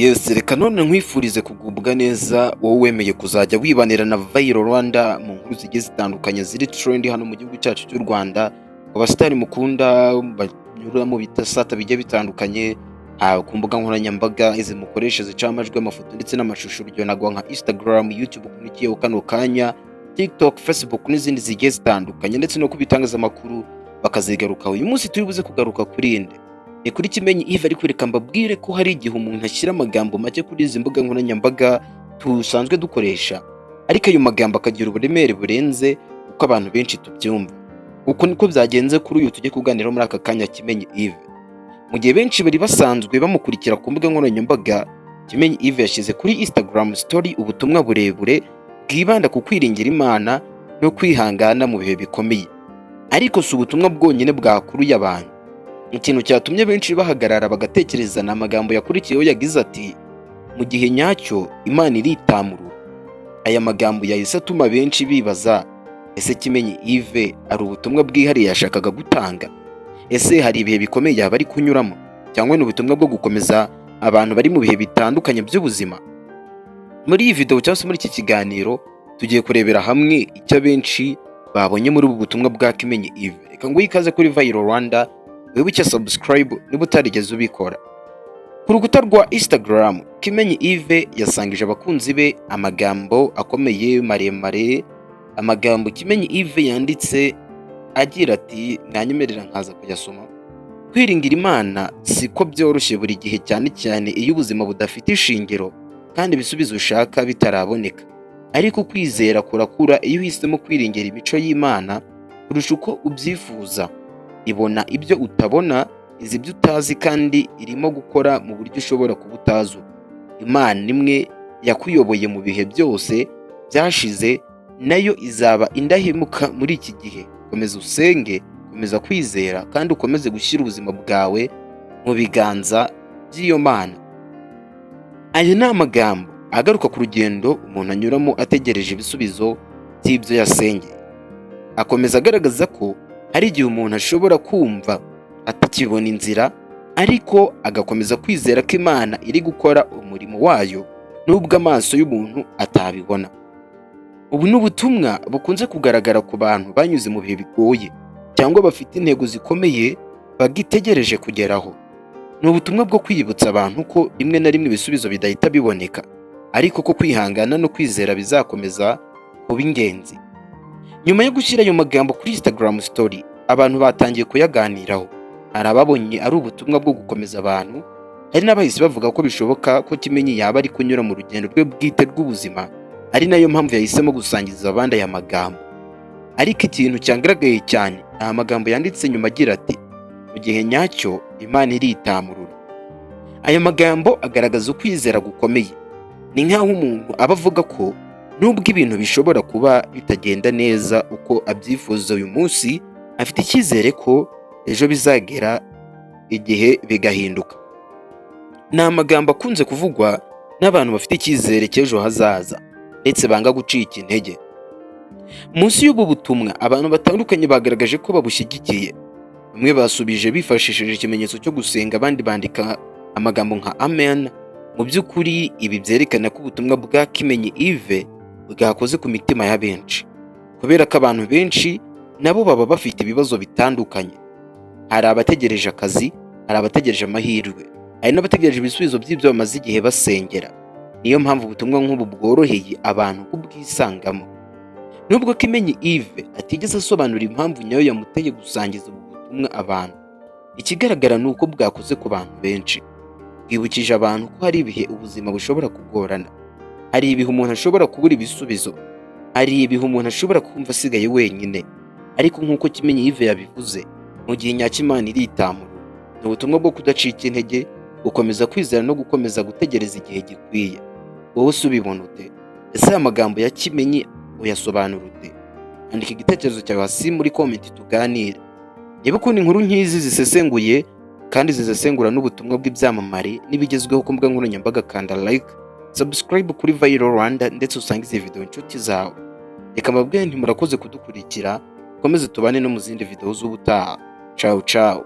Yes, reka none nkwifurize kugubwa neza, wowe wemeye kuzajya wibanira na Viral Rwanda mu nkuru zigiye zitandukanye ziri trend hano mu gihugu cyacu cy'u Rwanda, abasitari mukunda banyura mu bisata bigiye bitandukanye ku mbuga nkoranyambaga izi mukoresha zica amajwi, amafoto ndetse n'amashusho, urugero naguha nka Instagram, YouTube ukurikiyeho kano kanya, TikTok, Facebook n'izindi zigiye zitandukanye, ndetse no ku bitangazamakuru bakazigarukaho. Uyu munsi turi buze kugaruka kuri inde? Ni kuri Kimenyi Yves. Ariko reka mbabwire ko hari igihe umuntu ashyira amagambo make kuri izi mbuga nkoranyambaga dusanzwe dukoresha, ariko ayo magambo akagira uburemere burenze uko abantu benshi tubyumva. Uko niko byagenze kuri uyu tujye kuganiraho muri aka kanya, Kimenyi Yves. Mu gihe benshi bari basanzwe bamukurikira ku mbuga nkoranyambaga, Kimenyi Yves yashyize kuri Instagram story ubutumwa burebure bwibanda ku kwiringira Imana no kwihangana mu bihe bikomeye. Ariko si ubutumwa bwonyine bwakuruye abantu. Ikintu cyatumye benshi bahagarara bagatekereza ni amagambo yakurikiyeho. Yagize ati: "Mu gihe nyacyo Imana iritamurura." Aya magambo yahise atuma benshi bibaza: ese Kimenyi Yves ari ubutumwa bwihariye yashakaga gutanga? Ese hari ibihe bikomeye yaba ari kunyuramo, cyangwa ni ubutumwa bwo gukomeza abantu bari mu bihe bitandukanye by'ubuzima? Muri iyi video cyangwa se muri iki kiganiro, tugiye kurebera hamwe icyo abenshi babonye muri ubu butumwa bwa Kimenyi Yves. Reka nguhe ikaze kuri Viral Rwanda, wibuke subscribe niba utarigeze ubikora. Ku rukuta rwa Instagram, Kimenyi Yves yasangije abakunzi be amagambo akomeye maremare. Amagambo Kimenyi Yves yanditse agira ati, mwanyemerera nkaza kuyasoma: "Kwiringira Imana siko byoroshye buri gihe, cyane cyane iyo ubuzima budafite ishingiro kandi ibisubizo ushaka bitaraboneka. Ariko kwizera kurakura iyo uhisemo kwiringira imico y'Imana kurusha uko ubyifuza. Ibona ibyo utabona, izi ibyo utazi, kandi irimo gukora mu buryo ushobora kuba utazi ubu. Imana imwe yakuyoboye mu bihe byose byashize nayo izaba indahemuka muri iki gihe. Komeza usenge, komeza kwizera, kandi ukomeze gushyira ubuzima bwawe mu biganza by'iyo Mana." Aya ni amagambo agaruka ku rugendo umuntu anyuramo ategereje ibisubizo by'ibyo yasengeye. Akomeza agaragaza ko hari igihe umuntu ashobora kumva atakibona inzira, ariko agakomeza kwizera ko Imana iri gukora umurimo wayo nubwo amaso y'umuntu atabibona. Ubu ni ubutumwa bukunze kugaragara ku bantu banyuze mu bihe bigoye cyangwa bafite intego zikomeye bagitegereje kugeraho. Ni ubutumwa bwo kwibutsa abantu ko rimwe na rimwe ibisubizo bidahita biboneka, ariko ko kwihangana no kwizera bizakomeza kuba ingenzi. Nyuma yo gushyira ayo magambo kuri Instagram story, abantu batangiye kuyaganiraho. Hari ababonye ari ubutumwa bwo gukomeza abantu, hari n'abahise bavuga ko bishoboka ko Kimenyi yaba ari kunyura mu rugendo rwe bwite rw'ubuzima, ari nayo mpamvu yahisemo gusangiza abandi aya magambo. Ariko ikintu cyagaragaye cyane ni amagambo yanditse nyuma agira ati: "Mu gihe nyacyo Imana iritamurura." Ayo magambo agaragaza ukwizera gukomeye. Ni nk'aho umuntu aba avuga ko nubwo ibintu bishobora kuba bitagenda neza uko abyifuza uyu munsi, afite icyizere ko ejo bizagera igihe bigahinduka. Ni amagambo akunze kuvugwa n'abantu bafite icyizere cy'ejo hazaza ndetse banga gucika intege. Munsi y'ubu butumwa, abantu batandukanye bagaragaje ko babushyigikiye. Bamwe basubije bifashishije ikimenyetso cyo gusenga, abandi bandika amagambo nka "amen". Mu by'ukuri, ibi byerekana ko ubutumwa bwa Kimenyi Yves bwakoze ku mitima ya benshi, kubera ko abantu benshi nabo baba bafite ibibazo bitandukanye. Hari abategereje akazi, hari abategereje amahirwe, hari n'abategereje ibisubizo by'ibyo bamaze igihe basengera. Niyo mpamvu ubutumwa nk'ubu bworoheye abantu kubwisangamo. Nubwo Kimenyi Yves atigeze asobanura impamvu nyayo yamuteye gusangiza ubu butumwa abantu, ikigaragara ni uko bwakoze ku bantu benshi. Bwibukije abantu ko hari ibihe ubuzima bushobora kugorana, hari ibihe umuntu ashobora kubura ibisubizo, hari ibihe umuntu ashobora kumva asigaye wenyine. Ariko nk'uko Kimenyi Yves yabivuze, mu gihe nyacyo Imana iritamurura. Ni ubutumwa bwo kudacika intege, gukomeza kwizera no gukomeza gutegereza igihe gikwiye. Wowe se ubibona ute? Ese aya magambo ya Kimenyi uyasobanura ute? Andika igitekerezo cyawe hasi muri comment tuganire. Niba ukunda inkuru nk'izi zisesenguye kandi zisesengura n'ubutumwa bw'ibyamamare n'ibigezweho ku mbuga nkoranyambaga, kanda like, subscribe kuri Viral Rwanda, ndetse usangize iyi video inshuti zawe. Reka mbabwire nti murakoze kudukurikira, ukomeze tubane no mu zindi video z'ubutaha. Ciao ciao.